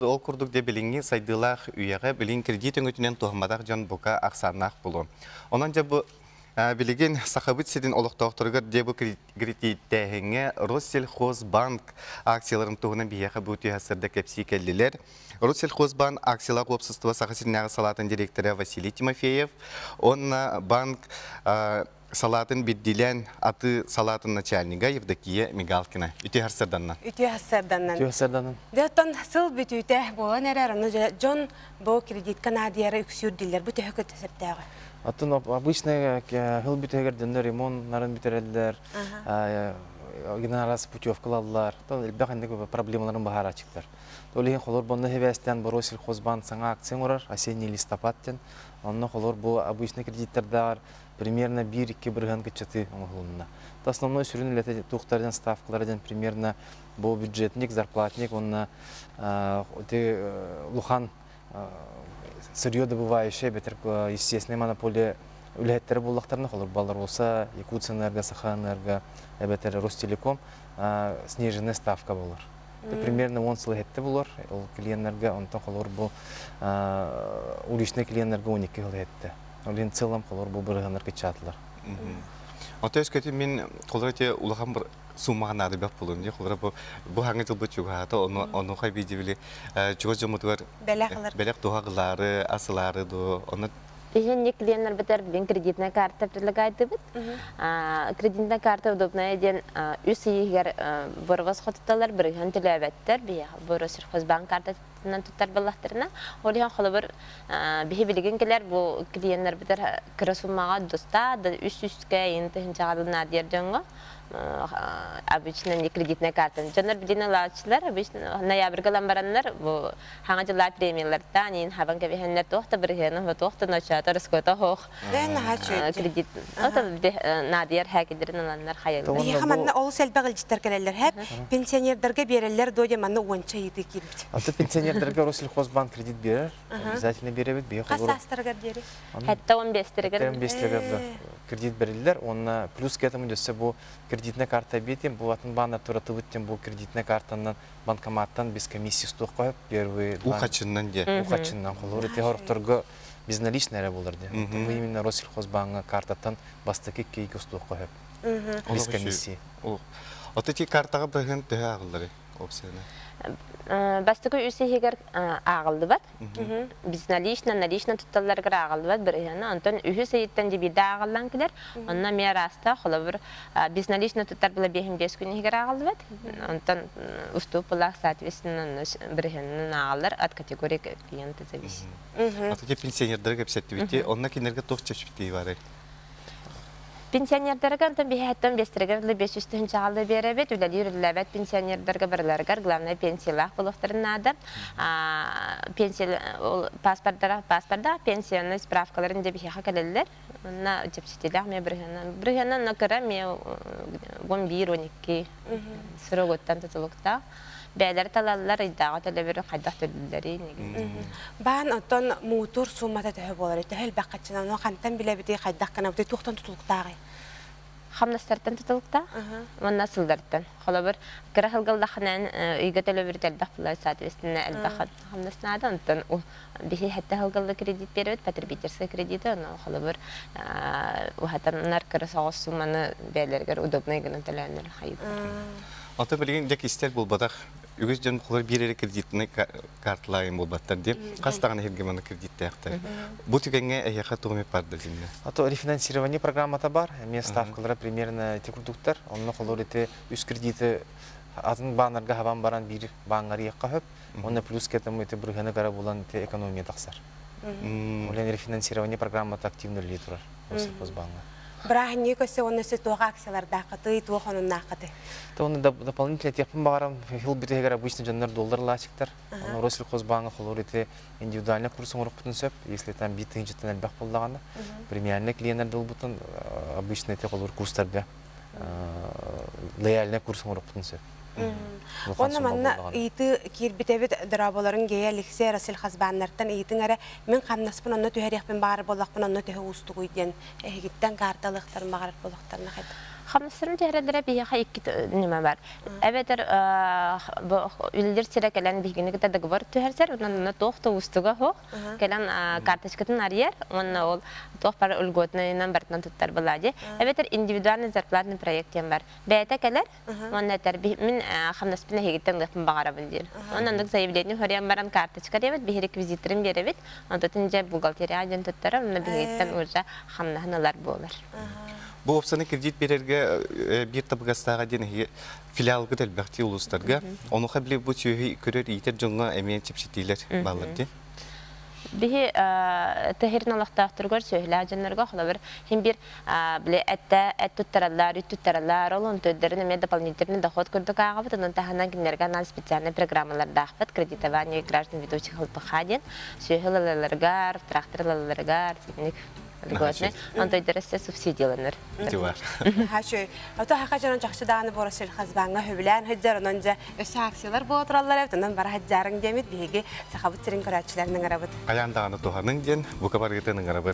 Ол курдук дьэ билиҥҥи сайдыылаах үйэҕэ билигин кредит өҥөтүнэн туһамматах дьон бука ахсааннаах буолуо. Онон дьэ бу билигин Сахабыт сирин олохтоохторугар дьэ бу кредиттээһиҥҥэ Россельхозбанк акцияларын туһунан биһиэхэ бу түһэ сырда кэпсии кэллилэр. Россельхозбанк акциялаах уопсастыба Саха сиринээҕи салаатын директора Василий Тимофеев уонна банк салаатын бирдилээн аты салаатын начальнига Евдокия Мигалкина. Үтүө харсарданна. Үтүө харсарданнан. Үтүө харсарданан. Дьэ, сыл бүтүүтэ буолан эрэр, ону дьон бу кредитка наадыйара үксүүр дииллэр. Бу төһө көтө сөптөөҕө? Оттон обычно хыл бүтүгэр дьоннор ремоннарын бүтэрэллэр, генералас путевкалаллар, элбэх инник проблемаларын баһарааччыктар. Ол иһин холор бонно хебээстээн Россельхозбанк саҥа акция оҥорор, осенний листопад диэн. Онно холор бу обычный кредиттэрдээҕэр примерно 1-2 бырыһыан кыччатыы оҥоһулунна. Основной сүрүн үлэтэ туохтар диэн ставкалара диэн примерно бу бюджетник, зарплатник уонна ити улахан сырье добывающая эбэтэр естественная монополия үлэһиттэрэ буоллахтарына холобур Якутсэнерго, Сахаэнерго эбэтэр Ростелеком сниженная ставка болор. Примерно 10 сыл иһэтте болор. Ол клиеннерге онтон холобур бу уличный клиеннерге 12 сыл иһэтте. Ол иһин целом холобур бу бырыһаннар кыччаатылар. Ото өскөтүн мин холобур ити улахан бір суммаҕа наадыйбат буолуом дии. Холобур бу бу хаҥа дьылбыт чугаһаата, ону онуоха видели чугас дьоммутугар Бэлэх ылар. Бэлэх туһа ылаары, ас ылаары дуу, ону Иһинник клиеннарбытар билин кредитная карта предлагайтыбыт. Кредитная карта удобная диэн үс ыйыгар борвос хотуталар бырыһан төлөөбөттөр. Биһиэхэ бу Россельхозбанк картатынан туттар буоллахтарына, ол иһин холобур биһи билигин кэлэр бу клиеннарбытар кыра суммаҕа доста да үс үскэ иин тыһынчаҕа наадыйар дьоҥҥо обычно не кредитная карта. Дьоннор билин ылааччылар обычно ноябрьга ылан бараннар бу хаҥа дьыллаа премиялартан иин хабан кэбиһэннэр туох да бырыһыана туох да ночоото рискота суох кредит наадыйар хээкилдэрин ыланнар хайаллар. Биһиэхэ манна олус элбэх илдьиттэр кэлэллэр хэп пенсионердарга биэрэллэр дуо диэн манна уонча ыйытыы киирбит. Аты пенсионердарга Россельхозбанк кредит биэрэр. Обязательно биэрэбит. Биһи Хас саастарыгар диэри? Хэтте 15-теригер. 15-теригер кредит бериллер. Онна плюс к этому өссө бу кредитная карта биэтим, бу атын бааннар туратыбыт тем бу кредитная картанан банкоматтан без комиссии стуохха первый У хачыннан де. У хачыннан холор ити хорохторго безналичный эрэ болар де. Бу именно Россельхозбанга картаттан бастакы кейки устуохха хөп. Без комиссии. Ото ти картаға быһын төһө ағыллары опцияны? Бастакы үс иһигэр ааҕыллыбат. Безналично, налично тутталларыгар ааҕыллыбат бырыһыана. Онтон үһүс ыйыттан дебиирдэ ааҕыллан кэлэр. Онно эмиэ араастаах, холобур, безналично туттар была биэһин биэс күн иһигэр ааҕыллыбат. Онтон устууп булаах, соответственно, бырыһыанынан ааҕаллар от категории клиента зависит. Аты пенсионердары кэпсэттибит. Онно кинилэргэ туох чэпчэпитии барый? Пенсионердарга онтон биһээттэн биэстэригэр дылы 500 тыһыынчаҕалыы биэрэбит. Үлэлиир үлэлээбэт пенсионердарга барыларыгар главное пенсиялаах буолуохтарын наада. Пенсия паспордара паспордаах пенсионный справкаларын дьэ биһиэхэ кэлэллэр. Онно чэпчэтиилээх эмиэ бырыһыанан. Бырыһыанан онно кыра эмиэ 11 12 срогуттан тутулуктаах. Бэйэлэрэ талаллар, ыйдааҕы төлөбүрү хайдах төлүүллэрий Баан оттон муҥутуур суумата төһө буолар? Төһө элбэх хаччынан, ону хантан билэбитий, хайдах гынабытый, туохтан тутулуктааҕый? Хамнастартан тутулуктаах уонна сыллартан. Холобур, кыра сылгаллахынан ыйга төлөбүр элбэх буолар, соответственно, элбэх хамнас наада. Онтон биһи хэттэ сылгалла кредит биэрэбит, потребительскай кредиты, ону холобур, уһатаннар кыра соҕус сумманы бэйэлэригэр удобнай гына төлөөннөр хайыыллар. Ото билигин дьэ кистэл буолбатах. Үгүс дьон холор биир эрэ кредитный карталаайын буолбаттар диэн. Хас даҕаны иһиргэ манна кредиттээхтэр. Бу түгэҥҥэ эһиэхэ тугу эмит барда дьиннэ? А то рефинансирование программата бар. Эмиэ ставкалара примерно ити курдуктар. Онно холор ити үс кредиты атын бааннарга хабан баран биир бааҥҥа арыйыахха сөп. Уонна плюс к этому ити бырыһыаны кара булан ити экономия тахсар. Ол рефинансирование программата активно үлэлии турар Россельхозбааҥҥа. Бырааһынньыгы көрсө уонна өссө туох акциялардааххытый, туох онуннааххытый? То оны дополнительно этиэхпин баҕарам, хил бүтүһүгэр обычно дьоннор доллар лаачыктар. Оны Россельхозбааҥҥа холур ити индивидуальный курс оҥорохпутун сөп. Если там биир тыһыынчаттан элбэх буоллаҕына, премиальный клиеннэр долбутун обычно ити холур курстарга лояльный курс оҥорохпутун сөп. Онно манна ыйытыы киирбитэбит дорооболорун Гея Алексей Россельхозбааннартан ыйытыҥ эрэ мин хамнаспын онно түһэриэхпин баҕар буоллахпын онно төһө уустугуй диэн эһигиттэн каарталыахтарын баҕарар буолуохтарына хайдах? Хамнастарын түһэрэллэрэ биһиэхэ икки ньыма бар. Эбэтэр үлэлиир сирэ кэлэн биһигини кытта договор түһэрсэр, онон туох да уустуга суох. Кэлэн карточкатын арыйар, уонна ол туох бары льготнайынан барытынан туттар была дии. Эбэтэр индивидуальный зарплатный проект диэн бар. Бэйэтэ кэлэр, уонна этэр мин хамнаспын эһигиттэн ылыахпын баҕарабын диир. Онон оннук заявление суруйан баран карточка диэбит, биһи реквизиттэрин биэрэбит, онтон дьэ бухгалтерия диэн туттарар, онно биһигиттэн уже хамнаһын ылар буолар. Бу уопсаны кредит биэрэргэ биир табыгастааҕа диэн эһиги филиалгыт элбэхтии улуустарга. Онуоха били бу сүөһү көрөр иитэр дьоҥҥо эмиэ чэпчэтиилэр бааллар дии. Биһи тыһырын олохтоохторугар сүөһүлээх дьоннорго холобур хин бир били эттэ эт туттараллар, үт туттараллар, ол онтуйдарын эмиэ дополнительный доход курдук ааҕабыт, онон таһынан кинилэргэ анаан специальный программалардаахпыт кредитование граждан ведущих ЛПХ диэн сүөһү ылаларыгар, трактор ылаларыгар, итинник льготный, онтуйдара өссө субсидияланар. Дивар. Хачы, ото хака дьонон чахчы даҕаны буора сельхозбааҥҥа сөбүлээн сылдьар, онон дьэ өссө акциялар буола тураллар эбит, онон бара сылдьаарыҥ диэмит биһиги Сахабыт сирин көрөөччүлэрин ыҥырабыт. Хайаан даҕаны туһаныҥ диэн бука барыгытын ыҥырабыт.